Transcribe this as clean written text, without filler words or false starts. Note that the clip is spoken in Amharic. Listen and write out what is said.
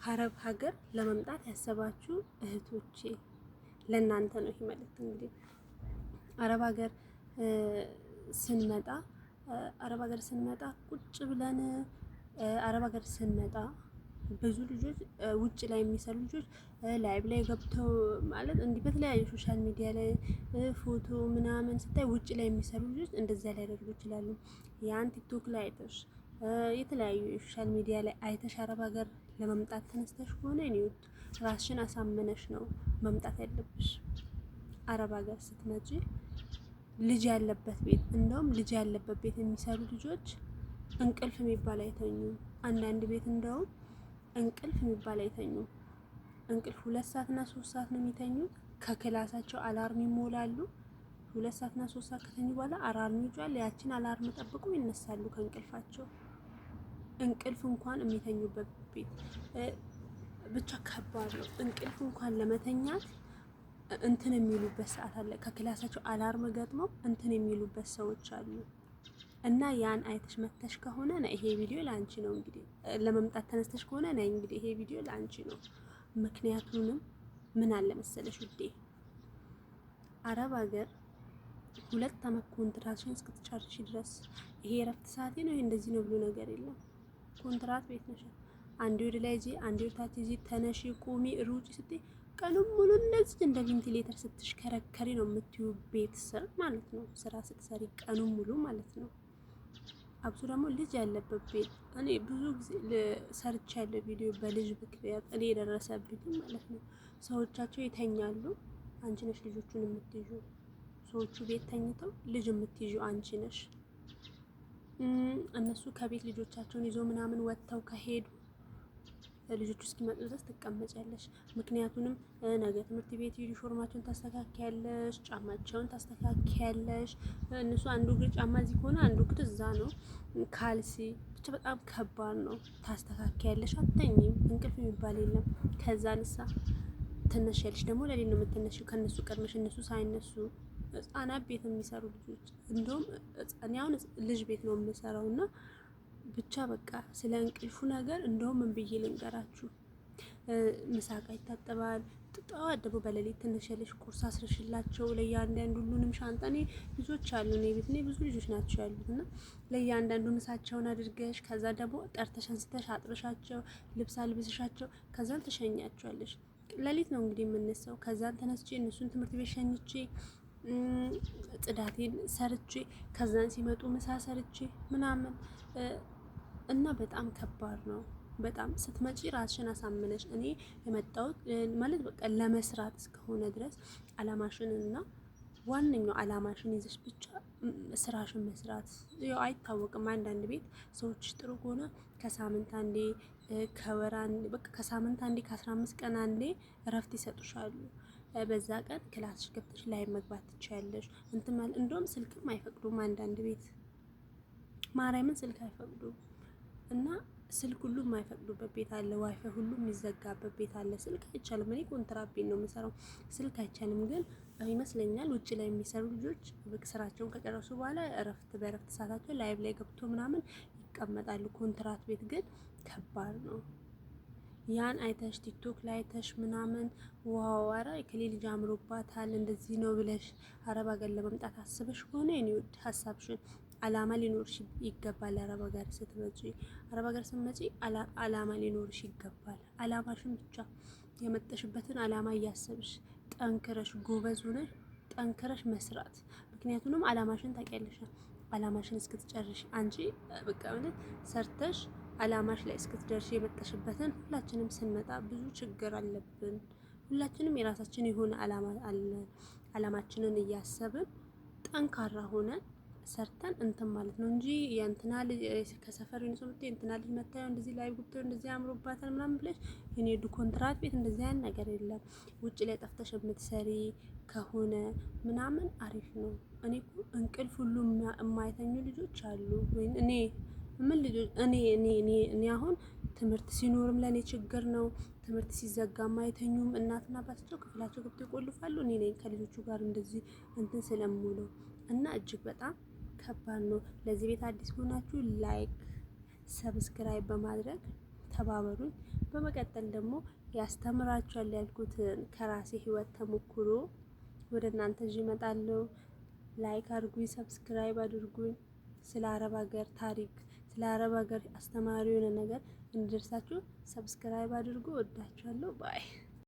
አረብ ሀገር ለመምጣት ያሰባችሁ እህቶቼ ለእናንተ ነው ይህ መልእክት። እንግዲህ አረብ ሀገር ስንመጣ አረብ ሀገር ስንመጣ ቁጭ ብለን አረብ ሀገር ስንመጣ ብዙ ልጆች ውጭ ላይ የሚሰሩ ልጆች live ላይ ገብተው ማለት እንዲህ በተለያዩ social media ላይ ፎቶ ምናምን ስታይ ውጭ ላይ የሚሰሩ ልጆች እንደዚያ ሊያደርጉ ይችላሉ። ያን ቲክቶክ ላይ አይተሽ የተለያዩ social media ላይ አይተሽ አረብ ሀገር ለመምጣት ተነስተሽ ከሆነ እኔ ራስሽን አሳምነሽ ነው መምጣት ያለብሽ። አረብ ሀገር ስትመጪ ልጅ ያለበት ቤት እንደውም ልጅ ያለበት ቤት የሚሰሩ ልጆች እንቅልፍ የሚባል አይተኙም። አንዳንድ ቤት እንደውም እንቅልፍ የሚባል አይተኙም። እንቅልፍ 2 ሰዓትና 3 ሰዓት ነው የሚተኙት። ከክላሳቸው alarm ይሞላሉ። 2 ሰዓትና 3 ሰዓት ከተኙ በኋላ alarm ይጮሃል። ያችን alarm ጠብቆ ይነሳሉ ከእንቅልፋቸው። እንቅልፍ እንኳን የሚተኙበት ቤት ብቻ ከባድ ነው። እንቅልፍ እንኳን ለመተኛት እንትን የሚሉበት ሰዓት አለ። ከክላሳቸው alarm ገጥመው እንትን የሚሉበት ሰዎች አሉ። እና ያን አይተሽ መተሽ ከሆነ ና ይሄ ቪዲዮ ለአንቺ ነው። እንግዲህ ለመምጣት ተነስተሽ ከሆነ ና እንግዲህ ይሄ ቪዲዮ ለአንቺ ነው። ምክንያቱንም ምን አለ መሰለሽ ውዴ፣ አረብ ሀገር 2 አመት ኮንትራትሽን እስክትጨርሺ ድረስ ይሄ የረፍት ሰዓቴ ነው ይሄ እንደዚህ ነው ብሎ ነገር የለም። ኮንትራት ቤት ነሽ። አንዴ ወደ ላይ ሂጂ፣ አንዴ ወደ ታች ሂጂ፣ ተነሺ፣ ቁሚ፣ ሩጪ ስትይ ቀኑን ሙሉ እንደዚህ እንደ ቬንቲሌተር ስትሽከረከሪ ነው የምትዩ ቤት ስር ማለት ነው። ስራ ስትሰሪ ቀኑን ሙሉ ማለት ነው። አብሶ ደግሞ ልጅ ያለበት ቤት እኔ ብዙ ጊዜ ሰርቻ ያለ ቪዲዮ በልጅ ምክንያት እኔ የደረሰብኝ ማለት ነው። ሰዎቻቸው ይተኛሉ፣ አንቺ ነሽ ልጆቹን የምትይዙ። ሰዎቹ ቤት ተኝተው ልጅ የምትይዙ አንቺ ነሽ። እነሱ ከቤት ልጆቻቸውን ይዞ ምናምን ወጥተው ከሄዱ ልጆቹ እስኪመጡ ድረስ ትቀመጫለሽ። ምክንያቱንም ነገ ትምህርት ቤት ዩኒፎርማቸውን ታስተካክያለሽ፣ ጫማቸውን ታስተካክያለሽ። እነሱ አንዱ እግር ጫማ እዚህ ከሆነ አንዱ እግር እዛ ነው፣ ካልሲ ብቻ በጣም ከባድ ነው። ታስተካክያለሽ፣ አትተኝም፣ እንቅልፍ የሚባል የለም። ከዛ ንሳ ትነሻለሽ። ደግሞ ለሌት ነው የምትነሺው ከእነሱ ቀድመሽ፣ እነሱ ሳይነሱ። ህጻናት ቤት የሚሰሩ ልጆች እንደውም እኔ አሁን ልጅ ቤት ነው የምሰራው እና ብቻ በቃ ስለ እንቅልፉ ነገር እንደውም ምን ብዬ ልንገራችሁ። ምሳቃ ይታጠባል። ጠዋት ደግሞ በሌሊት ትነሻለሽ፣ ቁርስ አስረሽላቸው ለእያንዳንዱ ሁሉንም ሻንጣ። እኔ ልጆች አሉ እኔ ቤት እኔ ብዙ ልጆች ናቸው ያሉት እና ለእያንዳንዱ ምሳቸውን አድርገሽ ከዛ ደግሞ ጠርተሽ አንስተሽ አጥበሻቸው ልብስ አልብስሻቸው ከዛን ትሸኛቸዋለሽ። ሌሊት ነው እንግዲህ የምነሳው። ከዛን ተነስቼ እነሱን ትምህርት ቤት ሸኝቼ ጽዳቴን ሰርቼ ከዛን ሲመጡ ምሳ ሰርቼ ምናምን እና በጣም ከባድ ነው። በጣም ስትመጪ ራስሽን አሳምነሽ እኔ የመጣሁት ማለት በቃ ለመስራት እስከሆነ ድረስ አላማሽን እና ዋነኛው አላማሽን ይዘሽ ብቻ ስራሽን መስራት። ያው አይታወቅም። አንዳንድ ቤት ሰዎች ጥሩ ከሆነ ከሳምንት አንዴ፣ ከወር አንዴ፣ በቃ ከሳምንት አንዴ፣ ከ15 ቀን አንዴ እረፍት ይሰጡሻሉ። በዛ ቀን class ሽ ገብተሽ ላይ መግባት ትችያለሽ። እንትን ማለት እንደውም ስልክም አይፈቅዱም አንዳንድ ቤት፣ ማርያምን ስልክ አይፈቅዱም። እና ስልክ ሁሉ የማይፈቅዱበት ቤት አለ። ዋይፋይ ሁሉ የሚዘጋበት ቤት አለ። ስልክ አይቻልም። እኔ ኮንትራት ቤት ነው የምሰራው፣ ስልክ አይቻልም። ግን ይመስለኛል ውጭ ላይ የሚሰሩ ልጆች ስራቸውን ከጨረሱ በኋላ እረፍት በእረፍት ሰዓታቸው live ላይ ገብቶ ምናምን ይቀመጣሉ። ኮንትራት ቤት ግን ከባድ ነው። ያን አይተሽ ቲክቶክ ላይ አይተሽ ምናምን wow ኧረ የከሌ ልጅ አምሮባታል እንደዚህ ነው ብለሽ አረብ ሀገር ለመምጣት አስበሽ ከሆነ እኔ ውድ ሀሳብሽን አላማ ሊኖርሽ ይገባል። አረብ ሀገር ስትመጪ አረብ ሀገር ስትመጪ አላማ ሊኖርሽ ይገባል። አላማሽን ብቻ የመጣሽበትን አላማ እያሰብሽ ጠንክረሽ ጎበዝ ሆነሽ ጠንክረሽ መስራት። ምክንያቱንም አላማሽን ታውቂያለሽ። አላማሽን እስክትጨርሽ አንቺ በቃ ማለት ሰርተሽ አላማሽ ላይ እስክትደርሽ የመጣሽበትን። ሁላችንም ስንመጣ ብዙ ችግር አለብን። ሁላችንም የራሳችን የሆነ አላማ አለን። አላማችንን እያሰብን ጠንካራ ሆነን ሰርተን እንትን ማለት ነው እንጂ የእንትና ልጅ ከሰፈር ነው ሰምቴ እንትና ልጅ መታየው እንደዚህ ላይ ጉብቶ እንደዚህ አምሮባታል ምናምን ብለሽ የኔ ዱ ኮንትራት ቤት እንደዚህ አይነት ነገር የለም። ውጭ ላይ ጠፍተሽ የምትሰሪ ከሆነ ምናምን አሪፍ ነው። እኔ እኮ እንቅልፍ ሁሉ የማይተኙ ልጆች አሉ። ወይ እኔ ምን ልጆች እኔ አሁን ትምህርት ሲኖርም ለእኔ ችግር ነው። ትምህርት ሲዘጋም አይተኙም። እናትና አባታቸው ክፍላቸው ገብተው ይቆልፋሉ። እኔ ነኝ ከልጆቹ ጋር እንደዚህ እንትን ስለምውለው እና እጅግ በጣም ከባድ ነው። ለዚህ ቤት አዲስ ከሆናችሁ like፣ subscribe በማድረግ ተባበሩኝ። በመቀጠል ደግሞ ያስተምራችኋል ያልኩትን ከራሴ ህይወት ተሞክሮ ወደ እናንተ ይዤ እመጣለሁ። Like አድርጉኝ፣ subscribe አድርጉኝ። ስለ አረብ ሀገር ታሪክ፣ ስለ አረብ ሀገር አስተማሪ የሆነ ነገር እንዲደርሳችሁ subscribe አድርጉ። ወዳችኋለሁ። Bye።